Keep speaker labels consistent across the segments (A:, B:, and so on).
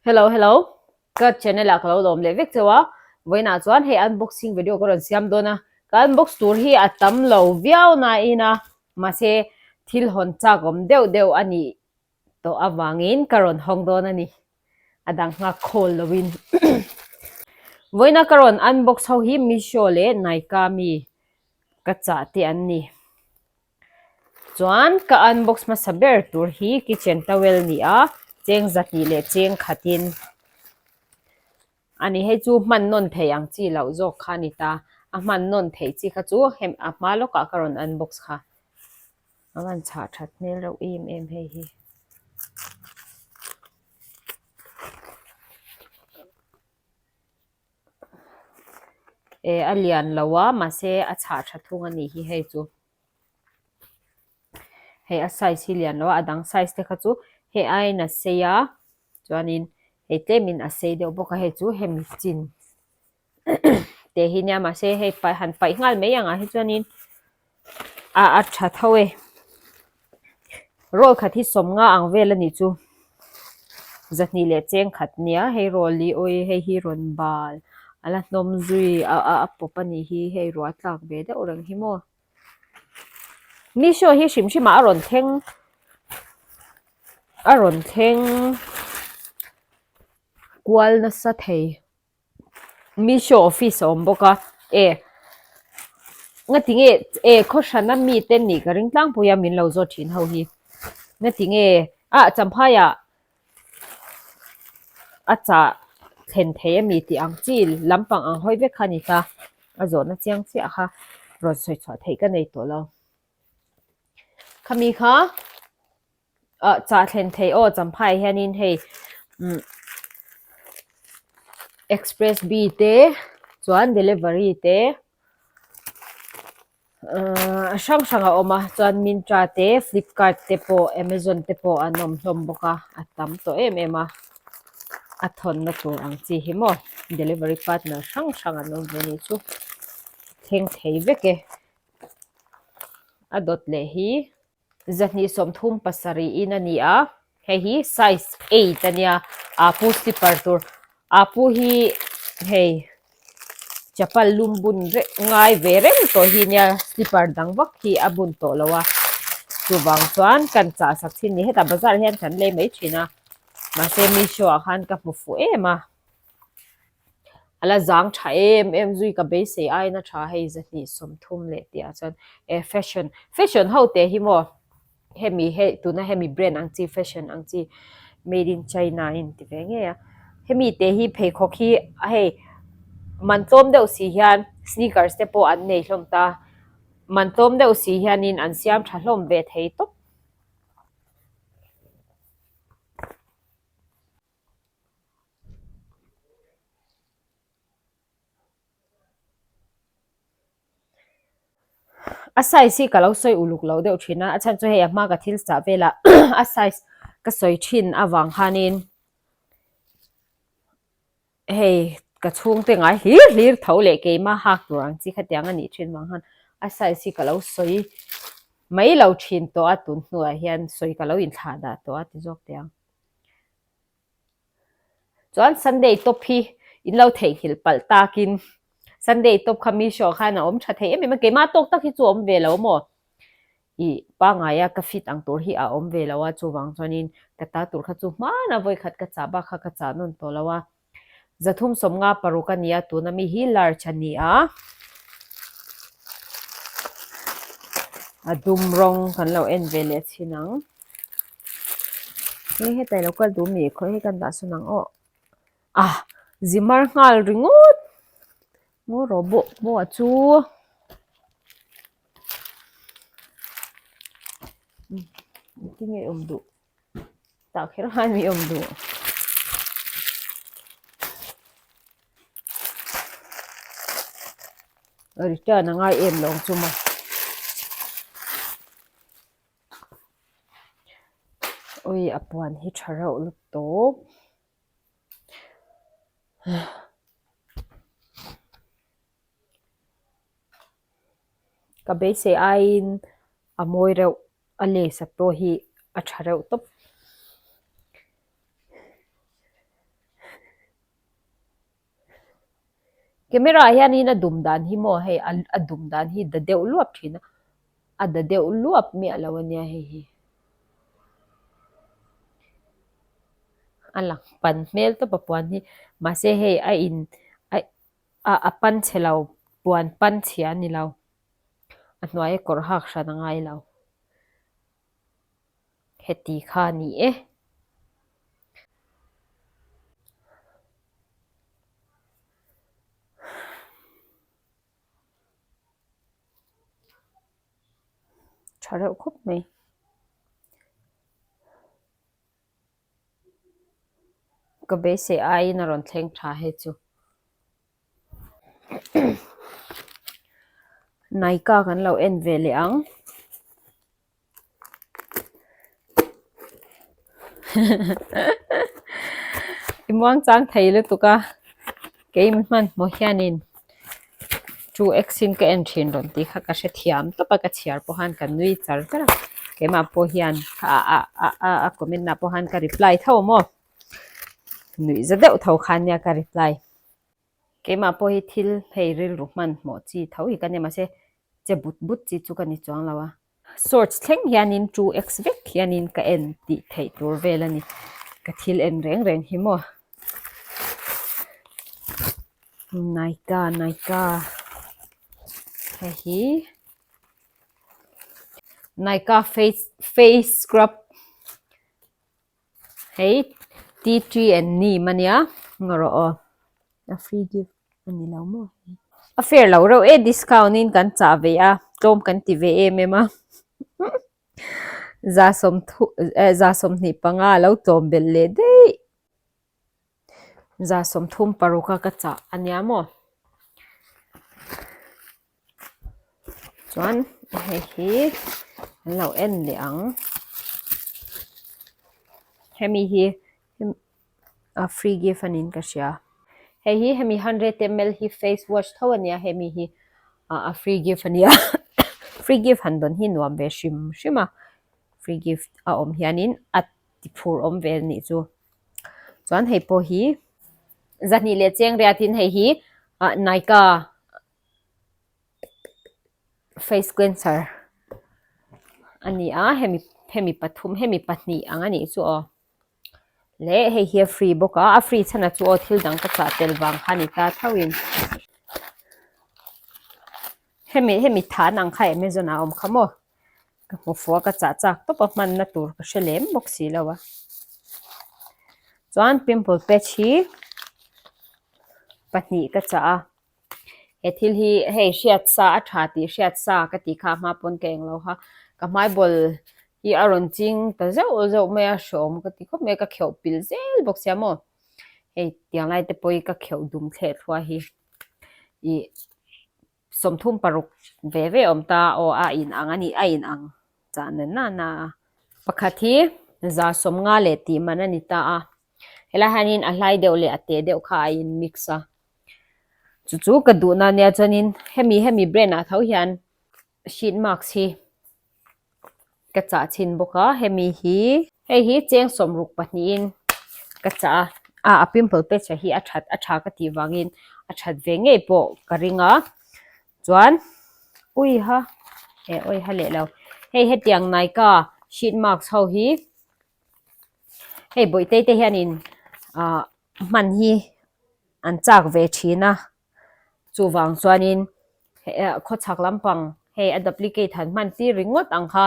A: Hello hello ka channel ah ka lo lawm leh vek cheu a vawiinah chuan hei unboxing video ka rawn siam dawn a ka unbox tur hi a tam lo viau nain a mahse thil hawn chak awm deuh deuh a nih tawh avangin ka rawn hawng dawn a ni a dang nghak khawl lovin vawiina ka rawn unbox ho hi Meesho leh Nykaa mi ka chah te an ni. Chuan ka unbox hmasa ber tur hi kitchen towel ni a, cheng zahnih leh cheng khatin a ni. Hei chu hman nawn thei ang chi loh zawk kha a ni ta, a hman nawn theih chi kha chu hem a hma lawkah ka rawn unbox kha. A van chhah that hmel reuh em em hei hi. Eh a lian lo a mahse a chhah tha thung a nih hi hei chu hei a size hi lian lo a a dang size te kha chu hei aiin a sei a chuanin hei tlemin a sei deuh bawk a hei chu hemi chin te hi nia mahse hei paih han paih nghal mai ang ah hi chuanin a a tha tho e roll khat hi sawmnga ang vel a nih chu zahnih leh cheng khat nia hei roll hi awi hei hi rawn bal a la hnawm zui a a a pawp a nih hi hei ruah a tlak ve deuh reng hi maw Meesho hi hrim hrim ah a rawn thleng a rawn thleng kual nasa thei. Meesho office a awm bawk a e ngati nge e khaw hrana mite nih ka ring tlangpui a min lo zawt thin ho hi ngati nge ah champhai ah a chah thlen thei a mi tih ang chi lampang ang hawi vek kha a ni ta a zawhna chiang chiah kha rawn sawi chhuah theih ka nei tawh lo khami kha. ah chah thlen theih aw champhai hianin hei umm express b te chuan delivery te ahh a hrang hrang a awm a chuan myntra te flipkart te pawh amazon te pawh an awm hlawm bawk a a tam tawh em em a a thawnna tur ang chi hi maw delivery partner hrang hrang an awm ve anih chu thleng thei vek e a dawt leh hi. 237 in a ni a, hei hi size eight a nia, aa pu slipper tur aa pu hi hei chapal lum bun reng ngai ve reng tawh hi nia slipper dang vak hi a bun tawh lo a, chuvang chuan kan chah sak thin ni hetah bazar hian kan lei mai thin a, mahse meesho ah khan ka hmu fuh em a. A la zang tha em em zui ka beisei aiin a tha hei 230 leh tih ah chuan eh fashion fashion ho te hi maw hemi hei tuna hemi brand ang chi fashion ang chi made in china a inti ve ngei a hemi te hi pheikhawk hi hei man tlawm deuh si hian sneakers te pawh an nei hlawm ta man tlawm deuh si hianin an siam tha hlawm ve thei tawp. A size hi ka lo sawi uluk lo deuh thin a, a chhan chu hei a hma ka thil chah velah a size ka sawi thin avang khanin hei ka chhungte ngai hlir hlir tho leh keimah hak tur ang chi khatiang a nih thin vang khan a size hi ka lo sawi mai lo thin tawh a tun hnuah hian sawi ka lo inthlah dah tawh a ti zawk teh ang. Chuan Sunday top hi in lo theihnghilh palh takin Sunday top kha Meesho ah khan a awm tha thei em em a, keimah tawk tak hi chu a awm ve lo maw? Ih pangngaia ka fit ang tur hi a awm ve lo a, chuvang chuanin ka ta tur kha chu hmana vawikhat ka chah bak kha ka chah nawn tawh lo a. 356 a ni a, tuna mi hi large a ni a, a dum rawng kan lo en ve leh chhin ang. Hei hetah ilo kal duh mi khawi hi kan dah sawn ang aw ah zimar nghal ringawt maw robot pawh chu engtin nge awm duh tah kher khan mi awm duh. Return a ngai em lo ang chu maw. Ui a puan hi tha reuh lutuk. Ka beisei aiin a mawi reuh a lace a pawh hi a tha reuh tawp. Camera ah hianin a dum dan hi maw hei a dum dan hi da deuh luap thin a a da deuh luap miah lo a nia hei hi. A lang pan hmel tawp a puan hi mahse hei a in a a pan chhe lo puan pan chhia a ni lo a hnuaia kawr hak hran a ngai lo. Heti kha a ni e. Tha reuh khawp mai. Ka beisei aiin a rawn thleng tha hei chu. Nykaa kan lo en ve leh ang. I muang chang thei lutuk a kei mi hmanhmawh hianin two x in ka en thin rawn tih kha ka hrethiam tawp a ka chhiar pawh khan ka nui char char a keimah pawh hian a a a a comment ah pawh khan ka reply tho maw nuih za deuh tho khan nia ka reply. Keimah pawh hi thil hei rilru hmanhmawh chi tho hi ka nia mahse che but but chi chu ka ni chuang lo a. Shorts thleng hianin 2x vek hianin ka en tih theih tur vel a ni. Ka thil en reng reng hi maw. Nykaa Nykaa hei hi Nykaa face face scrub Hei tea tree and neem a nia ngaw rawh aw a free gift a ni lo maw hei a fair lo reuh e discount in kan chah ve a tlawm kan ti ve em em a za sawmthu eh za sawmhnih panga a lo tlawm belh leh daih. Za sawmthum paruk a ka chah a nia maw chuan hei hi an lo en leh ang hemi hi a free gift a niin ka hria hei hi hemi hundred ml hi face wash tho a nia hemi hi a free gift a nia free gift han dawn hi nuam ve hrim hrim a free gift a awm hianin a ti phur awm ve a nih chu. Chuan hei pawh hi zahnih leh cheng riatin hei hi ah Nykaa face cleanser a ni a hemi hemi pathum hemi pahnih ang a nih chu aw leh hei hi a free bawk a a free chhan ah chu aw thil dang ka chah tel vang kha a ni ta tho in hemi hemi than ang kha Amazon ah a awm kha maw. Ka hmu fuh a ka chah chak tawp a hmanna tur ka hre lem bawk si lo a. Chuan pimple patch hi pahnih ka chah a. He thil hi hei hriat sa a tha tih hriat sa ka tih kha a hma pawn ka englo kha. Ka hmai bawl hi a rawn ching ta zeuh zeuh mai a hreawm ka ti khawp mai a ka kheuh pilh zel bawk sia maw. Hei tiang lai te pawh hi ka kheuh dum thleh thluah hi ih. 36 ve ve awm ta aw a in ang a ni a in ang chah na na na a. Pakhat hi 150 leh tih man a ni ta a helai hianin a hlai deuh leh a teh deuh kha a in mix a chu chu ka duhna ania chuanin hemi hemi brand ah tho hian sheet mask hi ka chah chhin bawk a hemi hi hei hi cheng sawmruk pahnihin ka chah a ah a pimple patch ah hi a that a tha ka tih vangin a that ve ngei pawh ka ring a chuan ui ha eh awi ha leh lo hei hetiang Nykaa sheet mask ho hi hei bawihte te hianin ah hman hi an chak ve thin a. Chuvang chuanin khawchhak lampang hei a duplicate han hman tir ringawt ang kha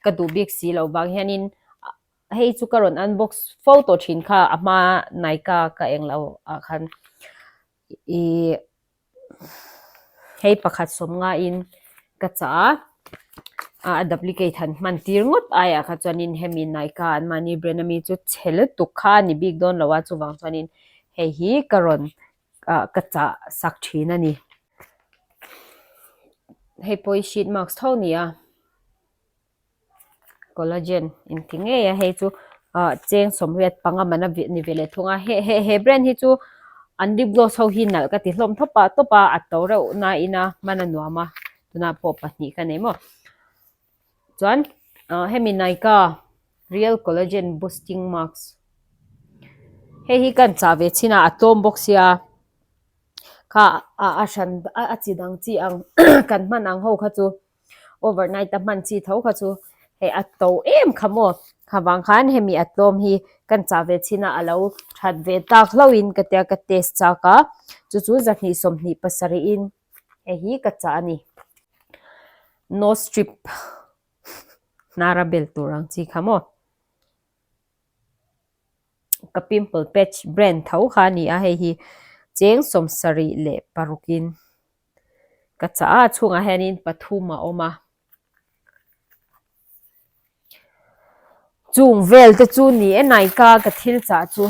A: ka duh bik si loh vang hianin hei chu ka rawn unbox fo tawh thin kha a hma Nykaa ka eng lo ah khan ih hei pakhat sawmnga in ka chah a a duplicate han hman tir ngawt aiah kha chuanin hemi Nykaa an mahni brand ami chu chhe lutuk kha a ni bik dawn lo a chuvang chuanin hei hi ka rawn ah ka chah sak thin a ni. Hei pawh hi sheet mask tho a ni a collagen inti ngei a hei chu ah cheng sawmriat panga man a ni ve leh thung a he he he brand hi chu an lip gloss ho hi nalh ka ti hlawm thawp a tawp a a to reuh nain a hman a nuam a tunah pawh pahnih ka nei maw. Chuan ah hemi Nykaa real collagen boosting mask hei hi ka han chah ve chhin a a tlawm bawk sia. Kha a hran a chi dang chi ang kan hman ang ho kha chu overnight a hman chi tho kha chu hei a to em kha maw kha vang khan hemi a tlawm hi kan chah ve chin a a lo that ve tak hlauhin ka tia ka test chak a chu chu zahnih sawmhnih pasarih in hei hi ka chah a ni nose strip hnara bel tur ang chi kha maw. Ka pimple patch brand tho kha a ni a hei hi cheng sawmsarih leh parukin ka chah a a chhungah hianin pathum a awm a chung vel te chu ni e Nykaa ka thil chah chu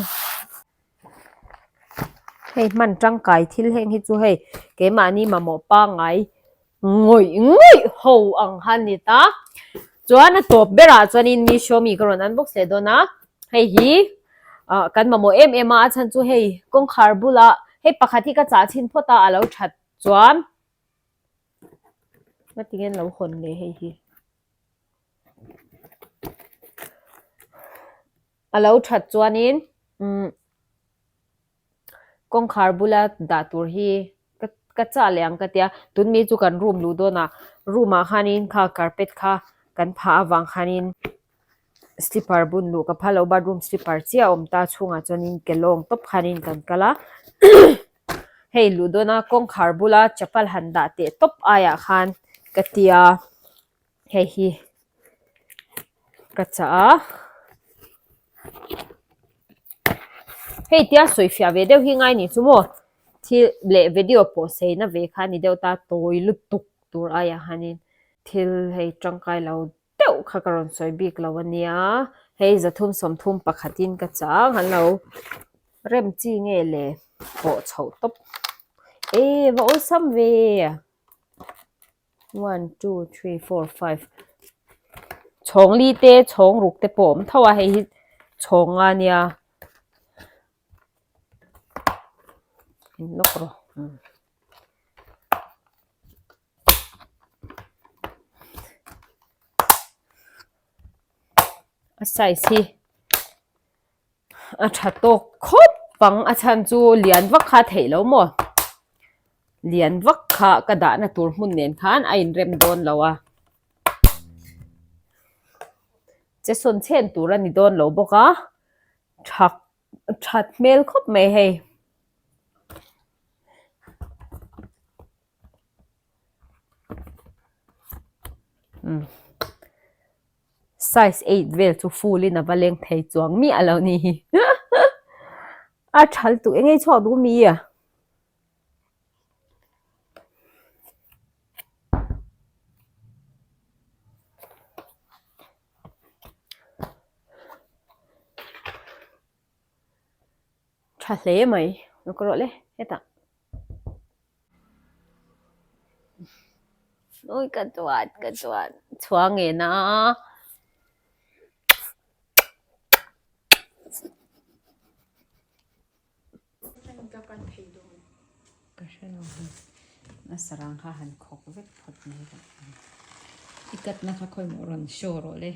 A: hei hman tangkai thil heng hi chu hei keimahni mamawh pangngai ngawih ngawih ho ang kha a ni ta. Chuan a tawp berah chuanin Meesho mi ka rawn unbox leh dawn a, hei hi ah kan mamawh em em a, a chhan chu hei kawngkhar bulah hei pakhat hi ka chah chhin phawt a, a lo that chuan ngatinge an lo hawn leh hei hi. A lo that chuanin umm kawngkhar bula dah tur hi ka ka chah leh ang ka tia tun mi chu kan room luh dawn ah room ah khanin kha carpet kha kan phah avang khanin slipper bun luh ka phal lo bathroom slipper chiah a awm ta chhungah chuanin ke lawng tawp khanin kan kal a hei luh dawn a kawngkhar bula chapal han dah teh tawp aiah khan ka tia. Hei hi ka chah a hei tia sawi fiah ve deuh hi ngai ni chu maw thil leh video pawh sei na ve kha a ni deuh ta tawi lutuk tur aiah hianin thil hei tangkai lo deuh kha ka rawn sawi bik lo a nia hei zathum sawmthum pakhatin ka chah a an lo rem chi nge le pawh chhoh tawp e va awlsam ve. One two three four five chhawng li te chhawng ruk te pawh a awm tho a hei hi chhawng nga nia in lawk rawh umm a size hi A tha tawk khawp ang a chhan chu lian vak kha a theih lo maw lian vak kha ka dahna tur hmun nen khan a inrem dawn lo a che sawn chhen tur a ni dawn lo bawk a tha that hmel khawp mai hei. Size eight vel chu full in a va leng thei chuang miah lo ni hi a thal tuk eng ei chhuak duh mi a. Tha hle mai lo ka rawh le hetah. Ui ka chuan ka chuan chhuah ngen a. Ka hre lo hei a sarang kha han khawk vek phawt mai rawh. I katna kha khawimaw rawn show rawh le.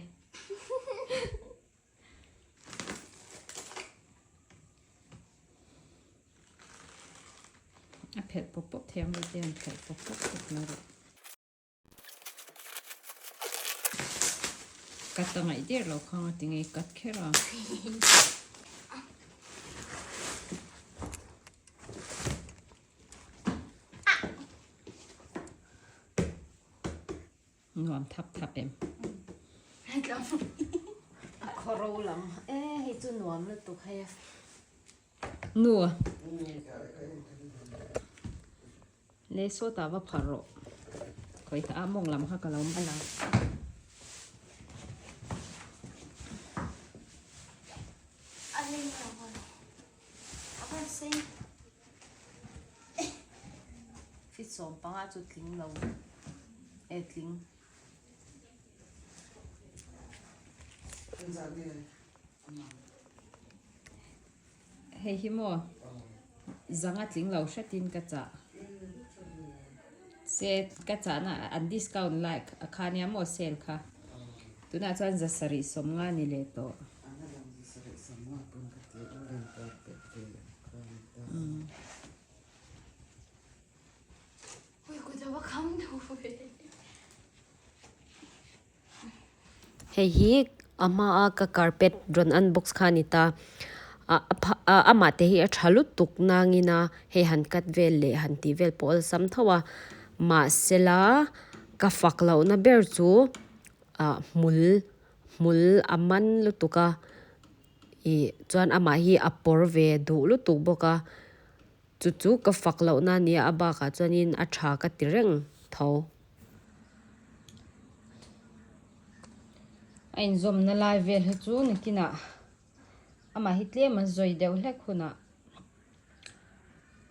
A: A phelh pawp pawp thei ang te an phelh pawp pawp pawp mai rawh. Cut a ngaih der lo khang a ti ngei cut kher a. Nuam thap thap em. A khaw ro lam e hei chu nuam lutuk hei a. Nu le sawtah va phar rawh. Khawi tah a mawng lam kha ka lo man ang. Fit sawm panga chu tling lo e tling. Hei hi maw zanga tling lo hretin ka chah se ka chahna an discount lai kha nia maw sale kha tunah chuan za sarih sawm nga ni leh tawh. Hei hi a hmaa ka carpet rawn unbox kha a ni ta. Amah te hi a tha lutuk nangin a hei han cut vel leh han tih vel pawh awlsam tho a. Mahsela ka fak lohna ber chu ah hmul hmul a man lutuk a ih chuan amah hi a pawr ve duh lutuk bawk a. Chu chu ka fak lohna a nia a bakah chuanin a tha ka ti reng tho.
B: A inzawmna lai vel hi chu nikinah amah hi tlem a zawi deuh hlek hunah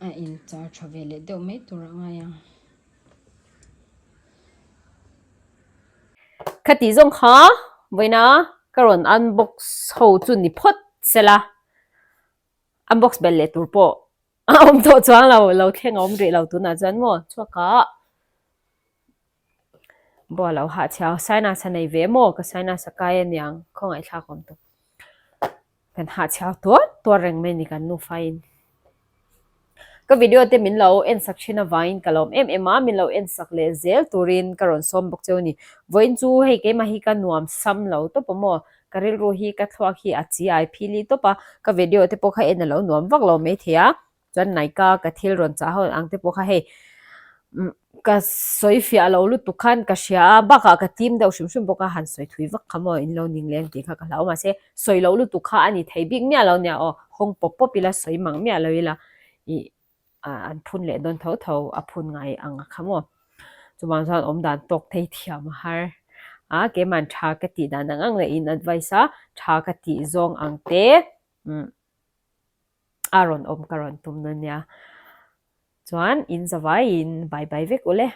B: a inchar tha ve leh deuh mai tur a ngai ang.
A: Khatih zawng kha vawiina ka rawn unbox ho chu ni phawt sela. Unbox belh leh tur pawh a awm tawh chuang lo, lo thleng a awm rih lo tunah chuan maw chhuakah bawh a lo hahchhiau sinus a nei ve maw ka sinus a kai aniang khawngaihthlak awm tawp kan hahchhiau tuar tuar reng mai a ni kan nufa in. Ka video te min lo en sak thin avangin ka lawm em em a, min lo en sak leh zel turin ka rawn sawm bawk cheu a ni. Vawiin chu hei keimah hi ka nuam sam lo tawp a maw, ka rilru hi ka thluak hi a chi ai phili tawp a, ka video te pawh kha en a lo nuam vak lo maithei a, chuan Nykaa ka thil rawn chah ho ang te pawh kha hei Ka sawi fiah lo lutuk khan ka hria a, bakah ka tim deuh hrim hrim bawk a, han sawi thui vak kha maw in lo ning leng tih kha ka hlau mahse sawi loh lutuk kha a ni thei bik miah lo nia aw, hawng pawp pawp ila sawi mang miah lo ila ih an phun leh dawn tho tho a phun ngai ang a kha maw. Chuvang chuan awm dan tawk thei thiam a har a, keiman tha ka tih dan ang ang leh in advice a tha ka tih zawng ang te umm a rawn awm ka rawn tum na nia. Chuan in zavaiin bye bye vek u le.